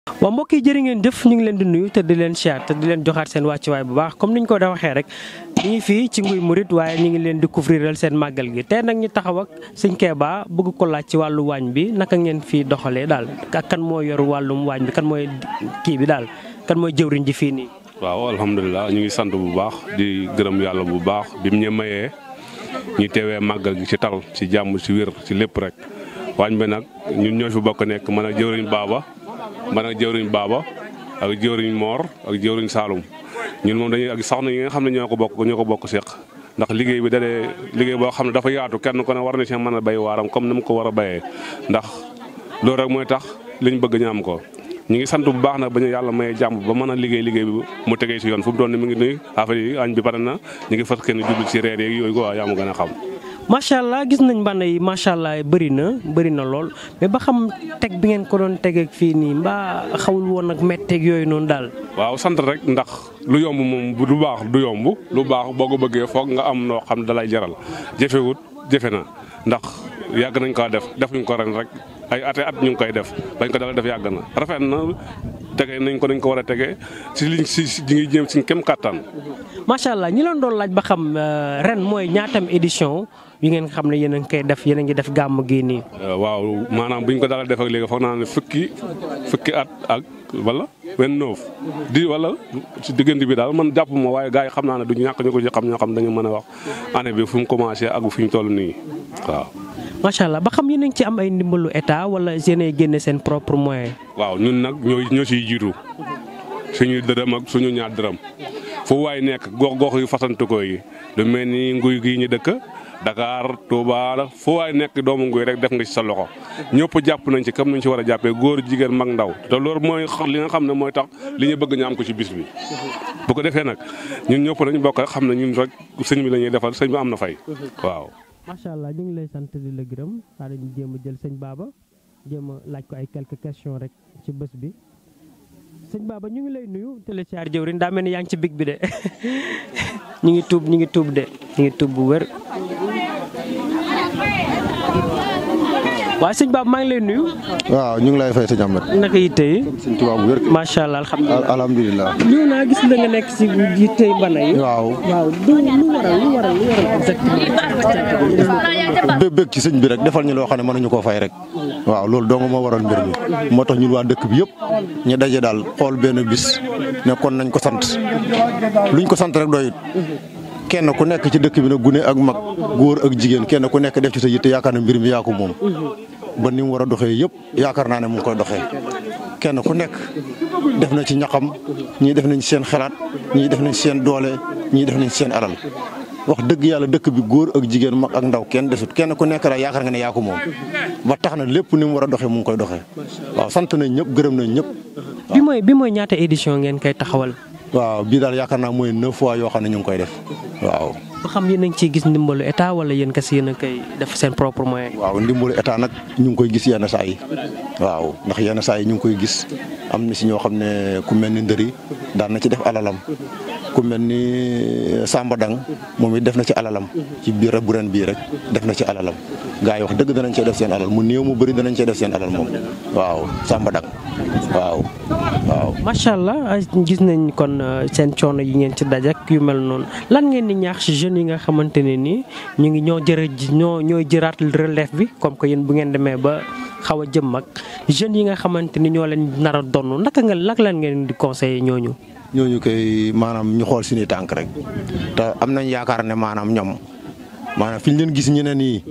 waaw mbokk yi jërë ngeen jëf ñu ngi leen di nuyu te di leen siyaar te di leen joxaat seen wàccuwaay bu baax comme niñ ko da waxee rek ñu ngi fii ci Nguy Mouride waaye ñu ngi leen di couvriral seen màggal gi tey nag ñu taxaw ak sëñ Keba bëgg ko laaj ci wàllu waañ bi naka ngeen fii doxalee daal ak kan moo yor wàllum waañ bi kan mooy kii bi daal kan mooy jëwriñ ji fii nii. waaw alhamdulilah ñu ngi sant bu baax di gërëm yàlla bu baax bi mu ñu mayee ñu teewee màggal gi ci tal ci jàmm ci wér ci lépp rek waañ bi nag ñun ñoo fi bokk nekk man ak jëwriñ Baaba ak jëwriñ Moor ak jëwriñ Saalum ñun moom dañuy ak soxna yi nga xam ne ñoo ko bokk seq ndax liggéey bi dalee liggéey boo xam ne dafa yaatu kenn ko ne war na ci mën a bay waaram comme ni mu ko war a bayee ndax loolu rek mooy tax liñ bëgg ñu am ko. ñu ngi sant bu baax nag ba ñu yàlla mayee jàmm ba mën a liggéey bi mu tegee ci yoon fu mu doon ni mu ngi nuy affaire yi añ bi pare na ñu ngi fas kenn jublu ci reer yeeg yooyu ko yaa ma gën a xam. macha allah gis nañ mbana yi macha allah bëri na lool mais ba xam teg bi ngeen ko doon tegeeg fii nii mbaa xawul woon ak metteeg yooyu noonu daal. waaw sant rek ndax lu yomb moom lu baax du yomb lu baax boo ko bëggee foog nga am noo xam dalay jaral jëfewut jëfe na ndax yàgg nañ ko defuñ ko ren rek ay at ñu ngi koy def bañ ko dala def yàgg na rafet na tege nañ ko war a tege si liñ si di ngi jéem si kem kàttan. macha allah ñi leen doon laaj ba xam ren mooy ñaatam édition yi ngeen xam ne yéen a ngi koy def yéen a ngi def gàmm gi nii. waaw maanaam buñ ko dala def ak léegi foog naa ne fukki at ak wala 29 di wala ci diggante bi daal man jàpp ma waaye gars yi xam naa ne duñu ñàkk ñu ko ci xam ñoo xam dañu mën a wax année bi fu mu commencé ak fu ñu toll nii waaw. macha allah ba xam yéen a ngi ci am ay ndimbalu état wala yéen a génne seen propre moyen. waaw ñun nag ñoo ciy jiitu suñu dërëm ak suñu ñaar dërëm fu waay nekk gox yu fasantukoo yi lu mel ni nguy gi ñu dëkk Dakar Touba fu waay nekk doomu nguy rek def nga ci sa loxo ñëpp jàpp nañ ci comme nañ ci war a jàppee góor jigéen mag ndaw te loolu mooy li nga xam ne mooy tax li ñu bëgg ñu am ko ci bis bi. bu ko defee nag ñun ñëpp nañ bokk rek xam ne ñun rek sëñ bi la ñuy defal sëñ bi am na fay waaw. macha allah ñu ngi lay sant di la gërëm saa dañu jéem a jël sëñ Baba jéem a laaj ko ay quelques questions rek ci bés bi sëñ Baba ñu ngi lay nuyu te la siyaar jëwriñ daa mel ni yaa ngi ci big bi de ñu ngi tuub de ñu ngi tuub bu wér. waaw sëñ Baba maa ngi lay nuyu. waaw ñu ngi lay fay sëñ Ahmed. naka yitte yi. sëñ Tuubaa bu wér. macha allah alhamdulilah. ñëw naa gis la nga nekk si yitte mbana yi. waaw lu waral exactement. bëgg ci sëñ bi rek defal ñu loo xam ne mënuñu koo fay rek. waaw loolu dong moo waral mbir mi moo tax ñun waa dëkk bi yëpp ñu daje daal xool benn bis ne kon nañ ko sant luñ ko sant rek doyut. kenn ku nekk ci dëkk bi nag gune ak mag góor ak jigéen kenn ku nekk def ci sa yitte yaakaar na mbir mi yaa ko moom ba ni mu war a doxee yëpp yaakaar naa ne mu ngi koy doxee kenn ku nekk def na ci ñaxam ñii def nañ seen xalaat ñii def nañ seen doole ñii def nañ seen alal wax dëgg yàlla dëkk bi góor ak jigéen mag ak ndaw kenn desut kenn ku nekk daal yaakaar nga ne yaa ko moom ba tax na lépp ni mu war a doxee mu ngi koy doxee waaw sant nañ ñëpp gërëm nañ ñëpp. bi mooy ñaata édition ngeen koy taxawal. waaw bii daal yaakaar naa mooy 9 fois yoo xam ne ñu ngi koy def waaw. ba xam yéen a ngi ciy gis ndimbalu état wala yéen kese yéen a koy def seen propre moyen. waaw ndimbalu état nag ñu ngi koy gis yenn saa yi waaw ndax yenn saa yi ñu ngi koy gis am na si ñoo xam ne ku mel ni ndëri daan na ci def alalam ku mel ni Samba Dang moom it def na ci alalam ci biir bu ren bii rek def na ci alalam gars yi wax dëgg danañ cee def seen alal mu néew mu bëri danañ cee def seen alal moom waaw Samba Dang waaw. macha allah gis nañ kon seen coono yi ngeen ci daj ak yu mel noonu lan ngeen di ñaax ci jeunes yi nga xamante ne nii ñu ngi ñooy jëraat relève bi comme que yéen bu ngeen demee ba xaw a jëm mag jeunes yi nga xamante ni ñoo leen nar a donn naka lan ngeen di conseiller ñooñu. ñooñu koy maanaam ñu xool suñuy tànk rek te am nañ yaakaar ne maanaam ñoom maanaam fi ñu leen gis ñeneen yi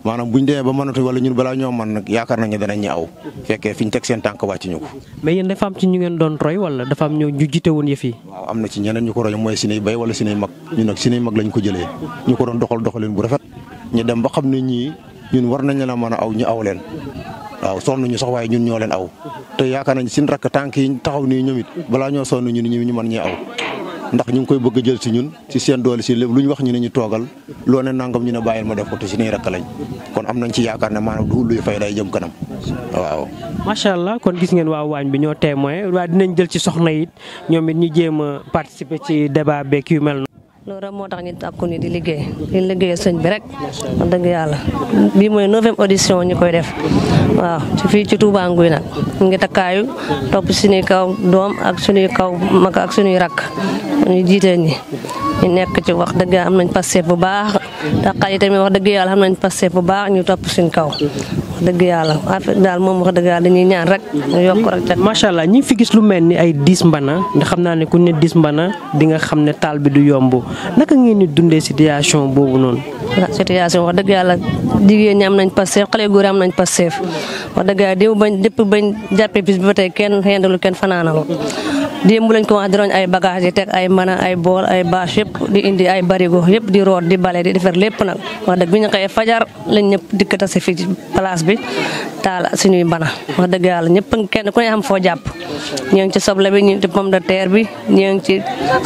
maanaam buñ demee ba mënatu wala ñun balaa ñoo mën nag yaakaar nañ ne danañ ñu aw fekkee fi ñu teg seen tànk wàcc ñu ko. mais yéen dafa am ci ñu ngeen doon roy wala dafa am ñu jiite woon yëf yi. waaw am na ci ñeneen ñu ko roy mooy suñuy bay wala suñuy mag ñun nag suñuy mag lañ ko jëlee ñu ko doon doxaleen bu rafet ñu dem ba xam ne ñii ñun war nañ leen a mën a aw ñu aw leen waaw sonn ñu sax waaye ñun ñoo leen aw te yaakaar nañ seen rakk tànk yi taxaw nii ñoom it balaa ñoo sonn ñun ñu mën ñee aw ndax ñu ngi koy bëgg a jël si ñun si seen doole si lépp lu ñu wax ñu ne ñu toogal loo ne nangam ñu ne bàyyil ma def ko te si nii rakk lañ kon am nañ ci yaakaar ne maanaam du luy fay day jëm kanam waaw. macha allah kon gis ngeen waa waañ bi ñoo témoin waaye dinañ jël ci soxna it ñoom it ñu jéem a participer ci débat beeg yu mel noonu. loolu rek moo tax ñu takku ni di liggéey sëñ bi rek wax dëgg yàlla bii mooy 9e audition ñu koy def waaw ci fii ci Touba Nguy nag ñu ngi takkaayu topp suñuy kaw doom ak suñuy kaw mag ak suñuy rakk ñu jiite ñi ñu nekk ci wax dëgg yàlla am nañ passé bu baax taxaay yi tamit wax dëgg yàlla am nañ passé bu baax ñu topp suñ kaw wax dëgg yàlla affaire daal moom wax dëgg yàlla dañuy ñaan rek ñu yokk rek. macha allah ñi fi gis lu mel ni ay 10 mbana ndax xam naa ne ku ne 10 mbana di nga xam ne taal bi du yomb naka ngeen di dundee situation boobu noonu. situation wax dëgg yàlla jigéen ñi am nañ passé xale góor am nañ passé wax dëgg yàlla démb bañ jàppee bis bi ba tey kenn xeendalu kenn fanaanalu démb lañ ko wax di roñ ay bagage yi teg ay mbana ay bool ay bâche yëpp di indi ay barigo yëpp di root di bale di defar lépp nag wax dëgg bi ñu xëyee fajar lañ ñëpp dikk tase fii ci place bi taal suñuy mbana wax dëgg yàlla ñëpp kenn ku ne xam foo jàpp ñoo ngi ci soble bi ñu ngi ci pomme de terre bi ñoo ngi ci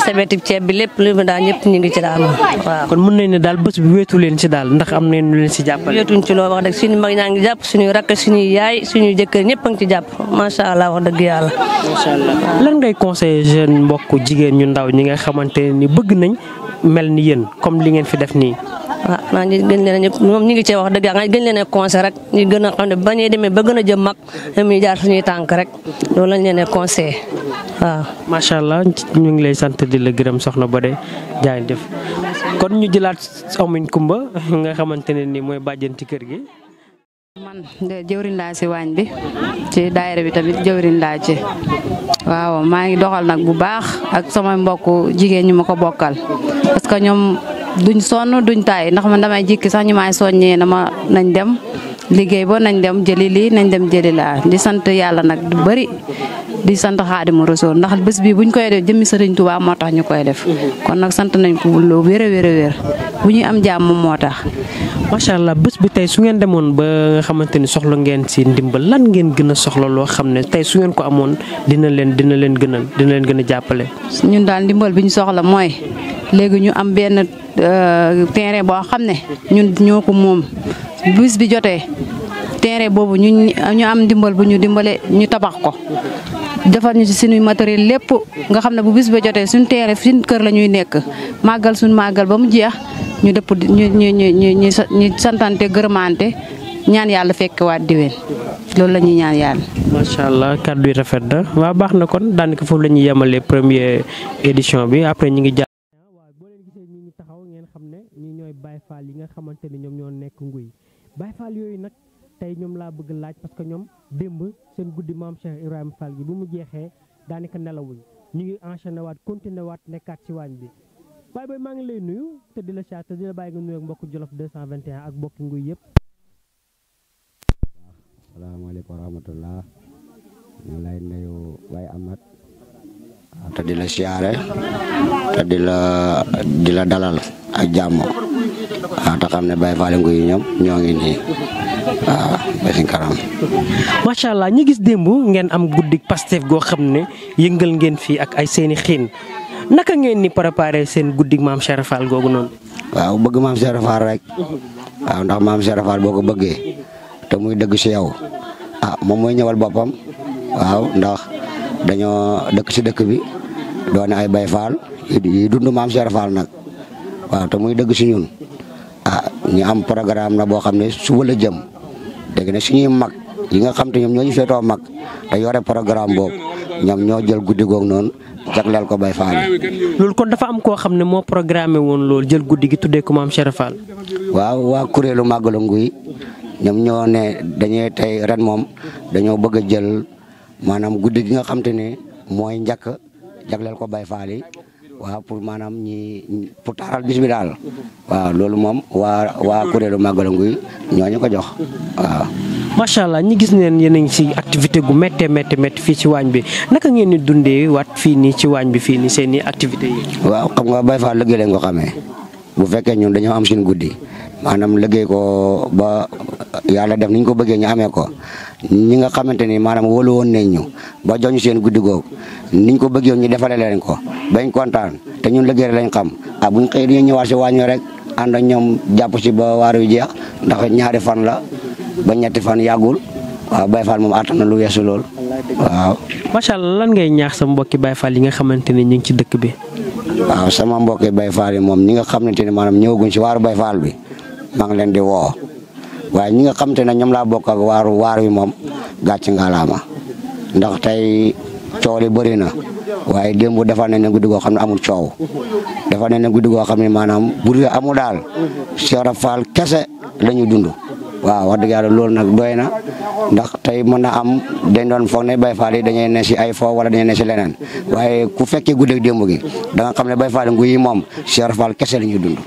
sebeti ceeb bi lépp lu daal ñëpp ñu ngi ci daal moom waaw. kon mën nañ ne daal bés bi wéetu leen ci daal ndax am nañ lu leen ci jàppale. wéetuñ ci loolu wax dëgg suñu mag ñaa ngi jàpp suñuy rakk suñuy yaay suñuy jëkkër ñëpp a ngi ci jàpp macha allah wax dëgg yàlla. macha allah lan ngay conseiller jeune mbokk jigéen ñu ndaw ñi nga xamante ne ni bëgg nañ mel ni yéen comme li ngeen fi def nii. waaw naa ñu gën leen a ñëpp moom ñu ngi cee wax dëgg yàlla nga gën leen a conseil rek ñu gën a xam ne ba ñuy demee ba gën a jëm mag dañuy jaar suñuy tànk rek loolu lañ leen a conseil waaw. macha allah ñu ngi lay sant di la gërëm soxna Bodé jaajëf kon ñu jëlaat Amuñ Kumba nga xamante ne ni mooy bàjjen ci kër gi. man de jëwriñ laa si waañ bi ci daayira bi tamit jëwriñ laa ci waaw maa ngi doxal nag bu baax ak sama mbokk jigéen ñu ma ko bokkal parce que ñoom duñ sonn duñ taay ndax man damay jikki sax ñu maay soññee na ma nañ dem liggéey ba nañ dem jëli lii nañ dem jëli laa di sant yàlla nag du bëri di sant Xaadimu Rasuul ndax bés bi buñ koy def jëmmi Sëriñ Tuubaa moo tax ñu koy def kon nag sant nañ ko lu wér a wér a wér bu ñuy am jàmm moo tax. macha allah bés bi tey su ngeen demoon ba nga xamante ni soxla ngeen si ndimbal lan ngeen gën a soxla loo xam ne tey su ngeen ko amoon dina leen gën a jàppale. ñun daal ndimbal bi ñu soxla mooy léegi ñu am benn terrain boo xam ne ñun ñoo ko moom bis bi jotee terrain boobu ñu am ndimbal bu ñu dimbale ñu tabax ko defar ñu ci suñuy matériel lépp nga xam ne bu bis ba jotee suñu terrain suñu kër la ñuy nekk màggal suñu màggal ba mu jeex ñu dëpp ñu santante gërëmante ñaan yàlla fekk waat diwén loolu la ñuy ñaan yàlla. macha allah kàddu yi rafet na waaw baax na kon daanaka foofu la ñuy yemalee première édition bi après ñu ngi jàll. waaw boo leen gisee ñi ngi taxaw ngeen xam ne ñi ñooy Baye Fall yi nga xamante ni ñoom ñoo nekk Nguy Baye Fall yooyu nag tey ñoom laa bëgg laaj parce que ñoom démb seen guddi maam Cheikh Ibrahima Fall gi bu mu jeexee daanaka nelawuñ ñu ngi enchaîné waat continué waat nekkaat ci waañ bi Baye Boye maa ngi lay nuyu te di la chat te di la bàyyi nga nuyu ak mbokku Jolof 221 ak mbokki Nguy yëpp. asalaamaaleykum wa rahmatullah ñu lay nuyu Baye Amat te di la siyaare te di la dalal ak jàmm waaw te xam ne Baye Fall Nguy ñoom ñoo ngi nii waaw ba si kanam. macha allah ñi gis démb ngeen am guddi Pastef goo xam ne yëngal ngeen fii ak ay seeni xiin naka ngeen ni préparé seen guddi maam Cheikh Fall googu noonu. waaw bëgg maam Cheikh Fall rek waaw ndax maam Cheikh Fall boo ko bëggee te muy dëgg si yow moom mooy ñëwal boppam waaw ndax dañoo dëkk si dëkk bi doone ay Baye Fall yi dund maam Cheikh Fall nag waaw te muy dëgg si ñun ñu am programme na boo xam ne suba la jëm dégg na suñuy mag yi nga xam te ñoom ñoo ñu feetoo mag te yore programme boobu ñoom ñoo jël guddi googu noonu jagleel ko Baye Fall yi. loolu kon dafa am koo xam ne moo programmé woon loolu jël guddi gi tuddee ko maam Cheikh Fall. waaw waa kuréelu Màggalu Nguy ñoom ñoo ne dañuy tey ren moom dañoo bëgg a jël maanaam guddi gi nga xam te ne mooy njëkk jagleel ko Baye Fall yi waaw pour maanaam pour taaral bis bi daal waaw loolu moom waa kuréelu Màggalu Nguy ñoo ñu ko jox waaw. macha allah ñi gis neen yéen a ngi si activité gu méttee métti fii ci waañ bi naka ngeen di dundee waat fii nii ci waañ bi fii nii seen i activité yi. waaw xam nga Baye Fall liggéey lañ ko xamee bu fekkee ñun dañoo am suñu guddi maanaam liggéey ko ba yàlla def niñ ko bëggee ñu amee ko ñi nga xamante ni maanaam wóolu woon nañ ñu ba jox ñu seen guddi googu niñ ko bëggee ñu defale leen ko bañ kontaan te ñun liggéey lañ xam buñ xëy dañu ñëwaat si waañ rek ànd ak ñoom jàpp si ba waar wi jeex ndax ñaari fan la ba ñetti fan yàggul waaw Baye Fall moom attan na lu weesu lool waaw. macha allah lan ngay ñaax sa mbokki Baye Fall yi nga xamante ne ñu ngi ci dëkk bi. waaw sama mbokki Baye Fall yi moom ñi nga xamante ne maanaam ñëwaguñ si waaru Baye Fall bi maa ngi leen di woo waaye ñi nga xamante ne ñoom laa bokk ak waar wi moom gàcc ngalaama ndax tey coow li bëri na waaye démb defar nañ ne guddi goo xam ne amul coow defar nañ ne guddi goo xam ne maanaam bu dee amul daal Cheikh Fall kese la ñu dund. waaw wax dëgg yàlla loolu nag doy na ndax tey mën na am dañ doon foog ne Baye Fall yi dañuy ne si ay fo wala dañuy ne si leneen waaye ku fekkee guddeeg démb gi da nga xam ne Baye Fall nguy yi moom Cheikh Fall kese la ñuy dund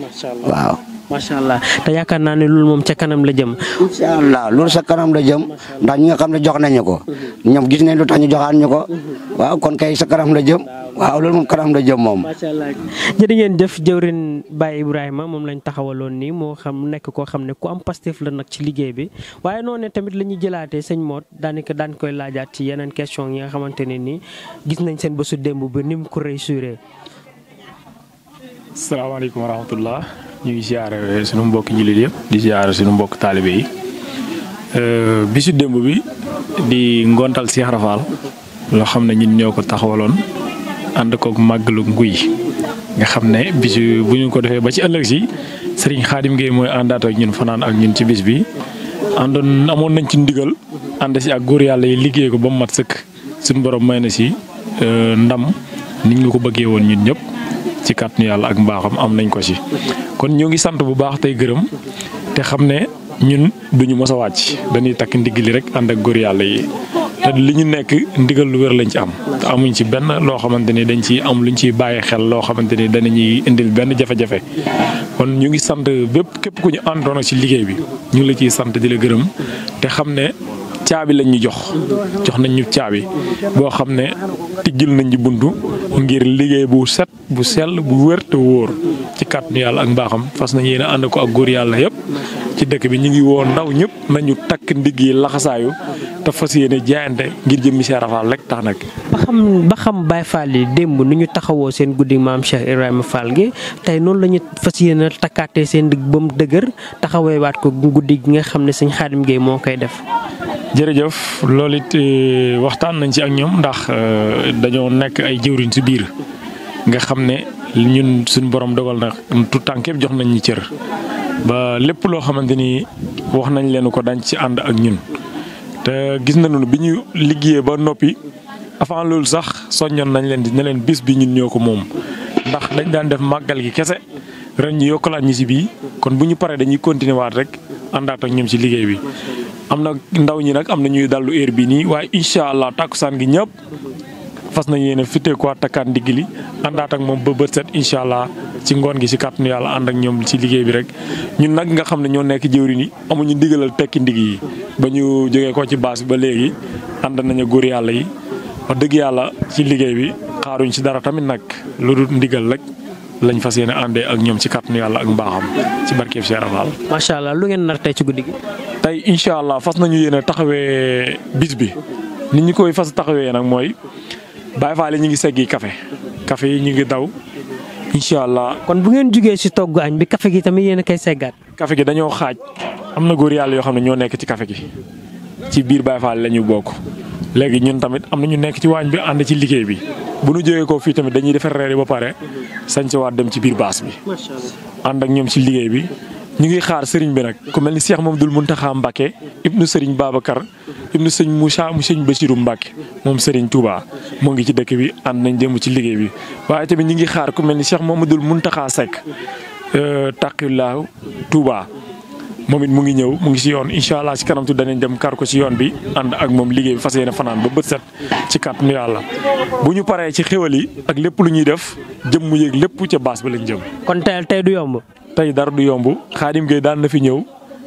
waaw. macha allah te yaakaar naa ne loolu moom ca kanam la jëm. incha allah loolu sa kanam la jëm ndax ñi nga xam ne jox nañu ko ñoom gis nañ lu tax ñu joxaan ñu ko waaw kon kay sa kanam la jëm waaw loolu moom kanam la jëm moom. macha allah jërë ngeen jëf jëwrin Baye Ibrahima moom lañ taxawaloon nii moo xam nekk koo xam ne ku am pastef la nag ci liggéey bi waaye noonu tamit la ñuy jëlaatee sëñ Mor daanaka daan koy laajaat ci yeneen question yi nga xamante ne nii gis nañ seen bésu démb bi ni mu ko réussiré. salaamaaleykum wa rahmatullah ñu ngi ziare suñu mbokki jullit yëpp di ziare suñu mbokk taalibe yi bisu démb bi di ngontal Cheikh Rafal loo xam ne ñun ñoo ko taxawaloon ànd koog màggalu nguy nga xam ne bisu bu ñu ko defee ba ci ëllëg si Serigne Khadim Gueye mooy àndaat ak ñun fanaan ak ñun ci bis bi amoon nañ ci ndigal ànd si ak góor yàlla yi liggéey ko ba mu mat sëkk suñu borom may na si ndam niñ ñu ko bëggee woon ñun ñëpp. ci kàttanu yàlla ak mbaaxam am nañ ko ci kon ñoo ngi sant bu baax tey gërëm te xam ne ñun duñu mos a wàcc dañuy takk ndigg li rek ànd ak góor yàlla yi te li ñu nekk ndigal lu wér lañ ci am te amuñ ci benn loo xamante ni dañ ciy am luñ ciy bàyyi xel loo xamante ni danañuy indil benn jafe-jafe kon ñu ngi sant bépp képp ku ñu àndoon ci liggéey bi ñu ngi la ciy sant di la gërëm te xam ne caabi lañ ñu jox nañ ñu caabi boo xam ne tijjil nañ ñu buntu ngir liggéey bu set bu sell bu wér te wóor ci kàttanu yàlla ak mbaaxam fas nañ yéen a ànd ko ak góor yàlla yëpp ci dëkk bi ñu ngi woo ndaw ñëpp nañu takk ndigg yi laxasaayu te fas yéene jaayante ngir jëmmi Cheikh Rafal rek tax nag. ba xam Baye Fall yi démb nu ñu taxawoo seen guddi maam Cheikh Ibrahima Fall gi tey noonu la ñu fas yéene takkaatee seen digg ba mu dëgër taxaweewaat ko guddi gi nga xam ne sëñ Khadim Gueye moo koy def. jërëjëf loolu it waxtaan nañ ci ak ñoom ndax dañoo nekk ay jëwriñ ci biir nga xam ne ñun suñu borom dogal na tout tànk yëpp jox nañ ñu cër ba lépp loo xamante ni wax nañ leen ko dañ ci ànd ak ñun. te gis nañu bi ñu liggéeyee ba noppi avant loolu sax soññoon nañ leen di ne leen bis bi ñun ñoo ko moom ndax dañ daan def màggal gi kese ren ñu yokkalaat ñi ci bii kon bu ñu paree dañuy continuer waat rek àndaat ak ñoom ci liggéey bi. am na ndaw ñi nag am na ñuy dallu heure bi nii waaye incha allah takkusaan gi ñëpp fas nañ yéene fittee ko takkaat ndigg li àndaat ak moom ba bët set incha allah ci ngoon gi ci kàttanu yàlla ànd ak ñoom ci liggéey bi rek. ñun nag nga xam ne ñoo nekk jëwriñ yi amuñu ndigalal tekki ndigg yi ba ñu jógee ko ci baas bi ba léegi ànd nañu góor yàlla yi wax dëgg yàlla ci liggéey bi xaaruñ ci dara tamit nag lu dul ndigal rek lañ fas yéene àndee ak ñoom ci kàttanu yàlla ak mbaaxam ci barkeeb Cheikh Rafal. macha allah lu ngeen nar tey ci guddi gi. tey incha allah fas nañu yéene taxawee bis bi nit ñi koy fas taxawee nag mooy Baye Fall yi ñu ngi seggi café yi ñu ngi daw incha allah. kon bu ngeen jugee ci togg añ bi café gi tamit yéen a koy seggaat. café gi dañoo xaaj am na góor yàlla yoo xam ne ñoo nekk ci café gi ci biir Baye Fall la ñu bokk léegi ñun tamit am na ñu nekk ci waañ bi ànd ci liggéey bi bu nu jógee ko fii tamit dañuy defar reer yi ba pare sañ ci waat dem ci biir baas bi ànd ak ñoom ci liggéey bi. ñu ngi xaar sëriñ bi nag ku mel ni Cheikh Mamadou Mountakha Mbacké ibnu sëriñ Babacar ibnu sëñ Moussa mu sëñ Bassirou Mbacké moom sëriñ Touba moo ngi ci dëkk bi ànd nañ dem ci liggéey bi. waaye tamit ñu ngi xaar ku mel ni Cheikh Mamadou Mountakha Seck taqillahu Touba moom it mu ngi ñëw mu ngi ci yoon incha allah ci kanam tuuti danañ dem kar ko ci yoon bi ànd ak moom liggéey bi fas yéene fanaan ba bët set ci kàttanu yàlla bu ñu paree ci xéwal yi ak lépp lu ñuy def jëm mu yéeg lépp ca baas ba lañ jëm. kon tey du yomb. tey dara du yomb Khadim Gueye daan na fi ñëw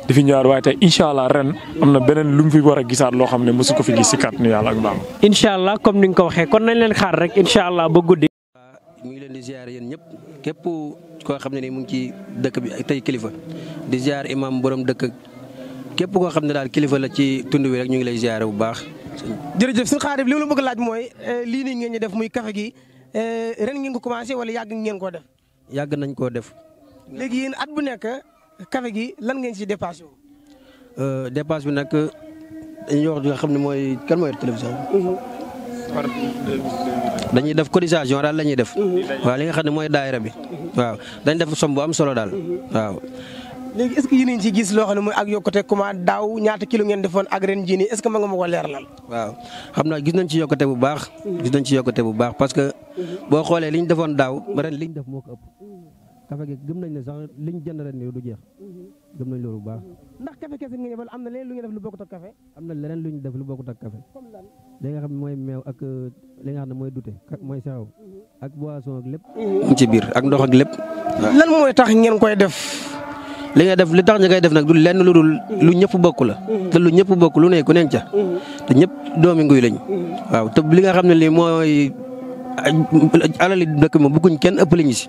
di fi ñëwaat waaye tey incha allah ren am na beneen lu mu fi war a gisaat loo xam ne mosu ko fi gis si kàttanu yàlla ak mbaam. incha allah comme ni nga ko waxee kon nañ leen xaar rek incha allah ba guddi. mi ngi leen di ziare yéen ñëpp képp koo xam ne ni mu ngi ci dëkk bi ak tey kilifa di ziare imam borom dëkk képp koo xam ne daal kilifa la ci tund wi rek ñu ngi lay ziare bu baax. jërëjëf suñu Khadim li ma la bëgg laaj mooy lii nii ngeen ñu def muy café gi ren ngeen ko commencé wala yàgg ngeen koo def. yàgg nañ koo def. léegi yéen at bu nekk café gi lan ngeen ci dépassé wu. dépasse bi nag dañuy wax nga xam ne mooy kan mooy télévision dañuy def cotisation daal la ñuy def. waaw li nga xam ne mooy daayira bi waaw dañ def somme bu am solo daal waaw. léegi est-ce que yéen a ngi ci gis loo xam ne mooy ak yokkute comment daaw ñaata kilo ngeen defoon ak ren jii nii est-ce que ma nga ma ko leeralal. waaw xam naa gis nañ ci yokkute bu baax. gis nañ ci yokkute bu baax parce que boo xoolee li ñu defoon daaw ba ren li ñu def moo ko ëpp. kafe gi gëm nañ ne sax liñ jënd ren nii du jeex gëm nañ loolu bu baax. ndax kafe kese nga ñëwal am na leneen lu ñu def lu bokkut ak kafe. am na leneen lu ñu def lu bokkut ak kafe li nga xam ne mooy meew ak li nga xam ne mooy dute mooy saxaw ak boisson ak lépp. mu ci biir ak ndox ak lépp. lan mooy tax ngeen koy def. li nga def li tax ñu koy def nag du lenn lu dul lu ñëpp bokk la. te lu ñëpp bokk lu ne ku nekk ca. te ñëpp doomi nguy lañ. waaw te li nga xam ne lii mooy alali dëkk moom bëgguñ kenn ëpp liñu si.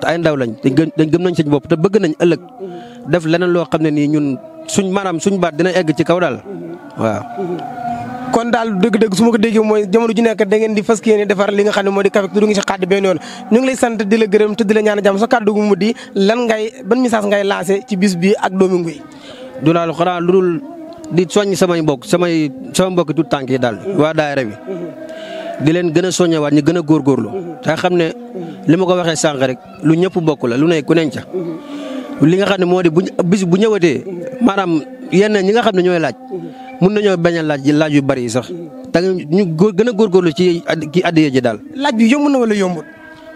te ay ndaw lañ dañ gëm nañ seen bopp te bëgg nañ ëllëg def leneen loo xam ne nii ñun suñ maanaam suñ baat dina egg ci kaw daal waaw. kon daal dëgg-dëgg su ma ko déggee mooy jamono ju nekk da ngeen di fas yéene defar li nga xam ne moo di kafe du ngi si xàddi benn yoon ñu ngi lay sant di la gërëm te di la ñaan jàmm sa kàddu gu mu di ban message ngay lancé ci bis bi ak doomi nguy. du daal xanaa lu dul di soññ sama mbokk tout tànk yi daal waa daayira bi di leen gën a soññewaat ñu gën a góorgóorlu te xam ne li ma ko waxee sànq rek lu ñëpp bokk la lu ne ku neñ ca li nga xam ne moo di bis bu ñëwatee maanaam yenn ñi nga xam ne ñooy laaj mun nañoo bañ a laaj yu bari yi sax te ñu gën a góorgóorlu ci addiya ji daal. laaj bi yomb na wala yombul.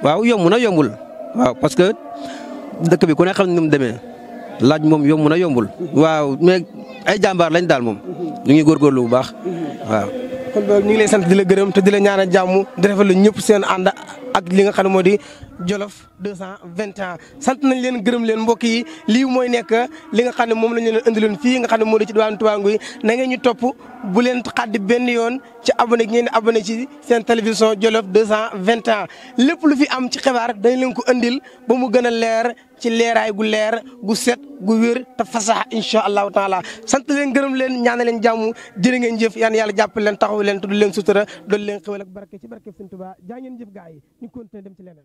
waaw yomb na yombul waaw parce que dëkk bi ku ne xam ne ni mu demee laaj moom yomb na yombul. waaw mais ay jàmbaar lañ daal moom ñu ngi góorgóorlu bu baax waaw. kon boog ñu ngi lay sant di la gërëm te di la ñaanal jàmm di rafetlu ñëpp seen ànd ak li nga xam ne moo di Jolof 221 sant nañ leen gërëm leen mbokk yi lii mooy nekk li nga xam ne moom la ñu leen indiloon fii nga xam ne moo di ci diwaanu Touba Nguy na ngeen ñu topp bu leen xaddi benn yoon ci abonné gi ngeen di abonné ci seen télévision Jolof 221 lépp lu fi am ci xibaar dañ leen ko indil ba mu gën a leer ci leeraay gu leer gu set gu wér te fasax incha allahu taala sant leen gërëm leen ñaanal leen jàmm jërë ngeen jëf yaan yàlla jàppale leen taxaw leen tudd leen sutura doon leen xewal ak barke ci barke Sëñ Tuubaa jaa ngeen jëf gaa yi ñu continuer dem ci leneen